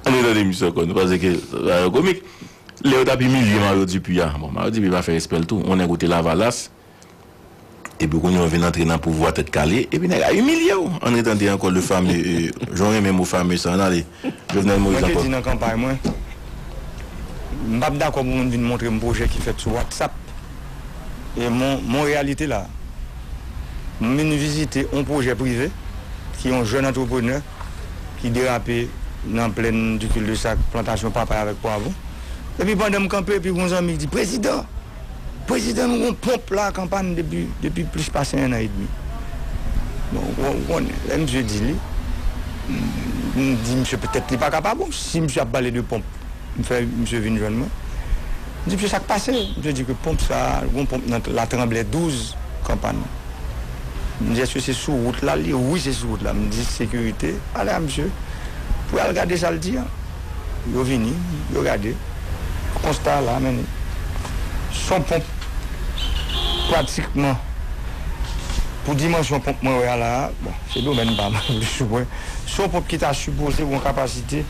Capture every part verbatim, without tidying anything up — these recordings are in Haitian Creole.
Ann tande misye ankò, nou panse ke sa yo komik. Lè yo t ap imilye Mario Dupuy a, bon, Mario Dupuy pa fè respè l tou, yon nèg ou te Lavalas, epi kounye a w vin antre nan pouvwa tèt kale, epi nèg la imilye w. Ann retande ankò le fameux, euh, jan w renmen mo fameux sa, ann ale. Jovenel Moïse ankò. Mwen te di nan kanpay mwen, m p ap dakò pou moun vin montre m pwojè ki fèt sou WhatsApp. E mon, mon réalité la, m vin vizite yon pwojè prive ki yon jèn antreprenè ki derape nan plèn du Cul-de-Sac, plantasyon papay avèk pwavwon. Epi pandan m kanpe, epi gon zanmi ki di, "Prezidan, prezidan, nou gon ponp la k an pàn depi, depi plis pase en an edmi." Bon, ou, ou konnen, lè misye di li, m di misye petèt li pa kapab, bon, si misye ap pale de ponp, m fè misye vin jwenn mwen. M di, "Mesye, sa k pase?" Misye di ke ponp sa, gon ponp nan Latranblè douz k an pàn. M di, "Èske se sou wout la l ye?" "Wi, se sou wout la." M di, "Sekirite, pale a misye pou y al gade sa l di a." Yo vini, yo gade. Konsta la, men, se yon ponp pratikman, pou dimansyon ponp mwen wè a la a, bon, se domèn pa m, plis ou mwen. Se yon ponp ki ta sipoze gen yon kapasite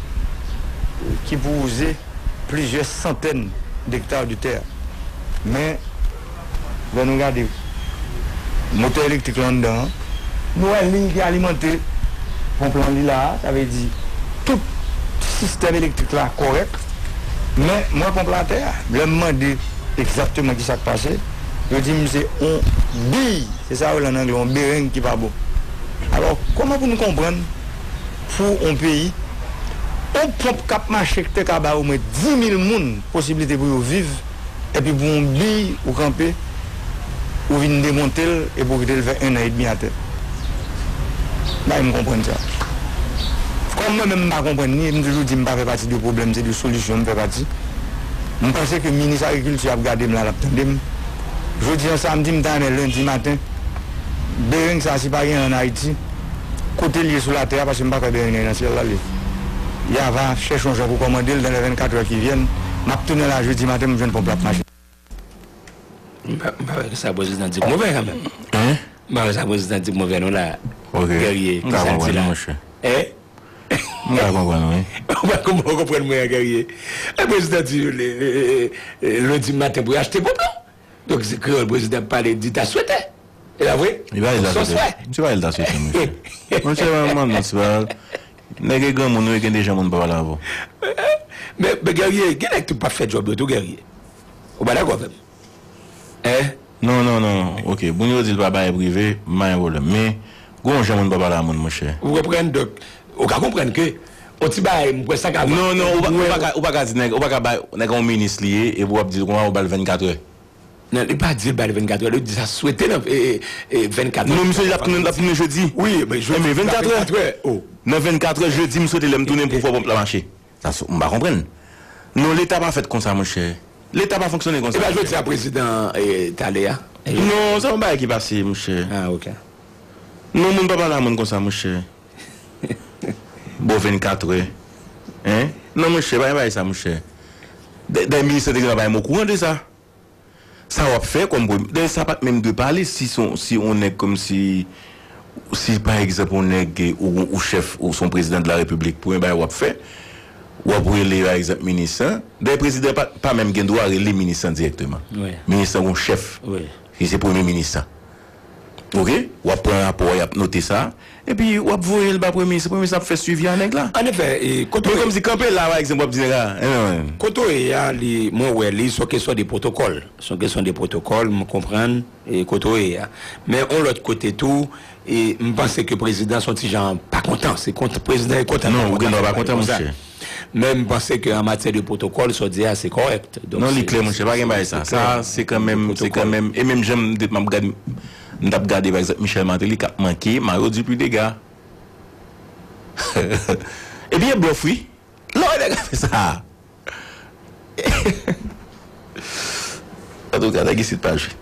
ki pou wouze plizyè santèn dekta de tè. Men, lè nou gade motè elektrik la anndan an, nou wè liy ki alimante ponp lan li la a, sa vle di tout sistèm elektrik la kòrèk, men m wè ponp la atè a. Lè m mande egzakteman ki sa k pase, yo di m se yon biy, se sa yo rele ann anglè yon bereng ki pa bon. Alò, kòman pou nou konprann pou yon peyi, yon ponp k ap mache k te ka bay omwen dis mil moun posiblite pou yo viv, epi pou yon biy ou kanpe, ou vin demonte l, epi ou kite l fè en an edmi atè. Bay m konprann sa. Kòm mwen menm m pa konprann ni, m toujou di m pa fè pati de pwoblèm, se de solisyon m fè pati. M panse ke minis agrikilti ap gade m la, l ap tande m. Jodi an samdi, m ta renmen lendi maten, bereng sa, si pa gen ann Ayiti, kote l ye sou latè a, paske m pa kwè bereng nan nan syèl la l ye. Y a va chèche yon jan pou kòmande l dans les vingt-quatre heures qui viennent. M ap tounen la jedi maten, m jwenn ponp la ap mache. M pa, m pa wè sa prezidan di k move kanmenm. Hein? M pa wè sa prezidan di k move non la. Ok. Guerrier, m ka konprann, monchè. Hein? M ka konprann, wi. Ou pa konprann, konprann mwen, Guerrier. E prezidan di le, le, le, lendi maten pou y achte ponp lan. Donk, se kreyòl prezidan ap pale, di ta swete. E pa vre? Li pa di ta swete. Misye pa di ta swete, monchè. Monchè, mwen, mwen, non, se pa, nèg e granmoun, wi, gen de jan moun pa pale avè w. Men, men Guerrier, gen nèg tou p ap fè djòb yo tou, Guerrier. Ou pa dakò avè m? Hein? Non, non, non, non. Ok, moun yo di l pa bagay prive, m pa gen pwoblèm. Men, gon jan moun pa pale a moun, monchè. Ou konprann? Donk, ou ka konprann ke, yon ti bagay, m kwè sa ka... Non, non, ou pa, ou pa ka, ou pa ka di nèg, ou pa ka bay nèg yon minis li ye, epi w ap di l konsa, ou ba l vennkat è. Non, li pa di l ba l vennkat è, li di sa swete nan, e, e, e, vennkat è. Non, misye di l ap tounen, l ap tounen jedi. Wi, men jedi, men vennkat è. Vennkat è, oh. Nan vennkat è, jedi, m swete lè m tounen pou fè ponp la mache. Sa, m pa konprann. Non, Leta pa fèt konsa, monchè. Leta pa fonksyone konsa, monchè. E pa jodi a prezidan, e, t ale a? Non, se yon bagay ki pase, monchè. Ah, ok. Non, moun pa pale a moun konsa, monchè. Bon, vennkat è. Hein? Non, monchè, pa gen bagay sa, monchè. Dè, dè minis lan te gentan bay m okouran de sa. Sa w ap fè kòm premye, dayè sa pa t menm dwe pale si se yon, si yon nèg kòmsi, si pa egzanp yon nèg, ou, ou chèf, ou se yon prezidan de la repiblik, premye bagay w ap fè, w ap rele pa egzanp minis lan. Dayè prezidan pa, pa menm gen dwa rele minis lan dirèkteman. Wi. Minis lan gon chèf, wi, ki se premye minis lan. Ok? W ap pran rapò a, y ap note sa. Epi w ap voye l ba premye minis, premye minis ap fè swivi a nèg la. Annefè, e, kote... Men kòmsi kanpe la, pa egzanp, w ap di nèg la, eh, non. Kote w ye a, li, mwen wè li, se yon kesyon de pwotokòl. Se yon kesyon de pwotokòl, m konprann, e, kote w ye a. Men yon lòt kote tou, e, m panse ke prezidan se yon ti jan pa kontan. Se kont-, prezidan e kontan. Non, ou gen dwa pa kontan, monchè. Men m panse ke an matyè de pwotokòl, sa w di a, se kòrèk. Donk, non, li klè, monchè, pa gen bagay sa. Sa, se kanmenm, se kanmenm. E menm jan m te, m ap gad, m t ap gade, pa egzanp, Michel Martelly k ap manke Mario Dupuy dega. Epi e blòf, wi. Lè w wè nèg ap fè sa. Antouka, nèg isit pa jwe.